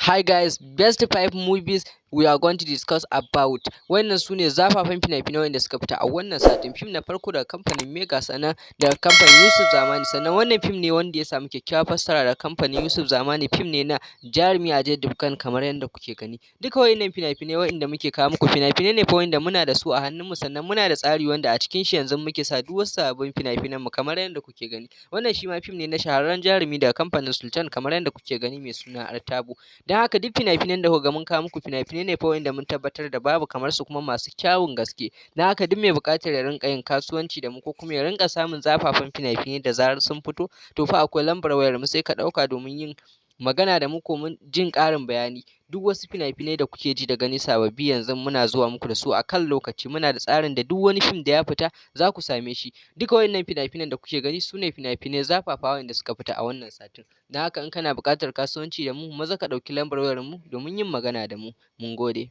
Hi guys, best 5 movies we are going to discuss about. Wannan su ne zafafan fina-finai wanda suka fita a wannan satin. Fim na farko daga kamfanin Mega, sannan daga kamfanin Yusuf Zamani. Sannan wannan fim ne wanda ya samu kyakkyawar fassara daga kamfanin Yusuf Zamani. Fim ne na jarumi Ajay Devgn, kamar yadda kuke gani. Duka waɗannan fina-finai waɗanda muke kawo muku, fina-finai ne fa wanda muna da su a hannunmu, sannan muna da tsari wanda a cikin shi yanzu muke sa duk wasu sababbin fina-finan mu, kamar yadda kuke gani. Wannan shi ma fim ne na shahararren jarumi daga kamfanin Sultan, kamar yadda kuke gani, mai suna Artabu. Don haka duk fina-finan da kuka ga mun kawo muku, fina-finai ne fa wanda mun tabbatar da babu kamar su, kuma masu kyawun gaske. Don haka duk mai buƙatar ya rinƙa yin kasuwanci da mu, ko kuma ya rinƙa samun zafafan fina-finai da zarar sun fito, to fa akwai lambar wayar mu, sai ka ɗauka domin yin magana da mu ko mun jin ƙarin bayani. Duk wasu fina-finai da kuke ji da gani sababbi, yanzu muna zuwa muku da su a kan lokaci. Muna da tsarin da duk wani fim da ya fita za ku same shi. Duka waɗannan fina-finan da kuke gani su ne fina-finai zafafa waɗanda suka fita a wannan satin. Don haka in kana buƙatar kasuwanci da mu, maza ka ɗauki lambar wayar mu domin yin magana da mu. Mun gode.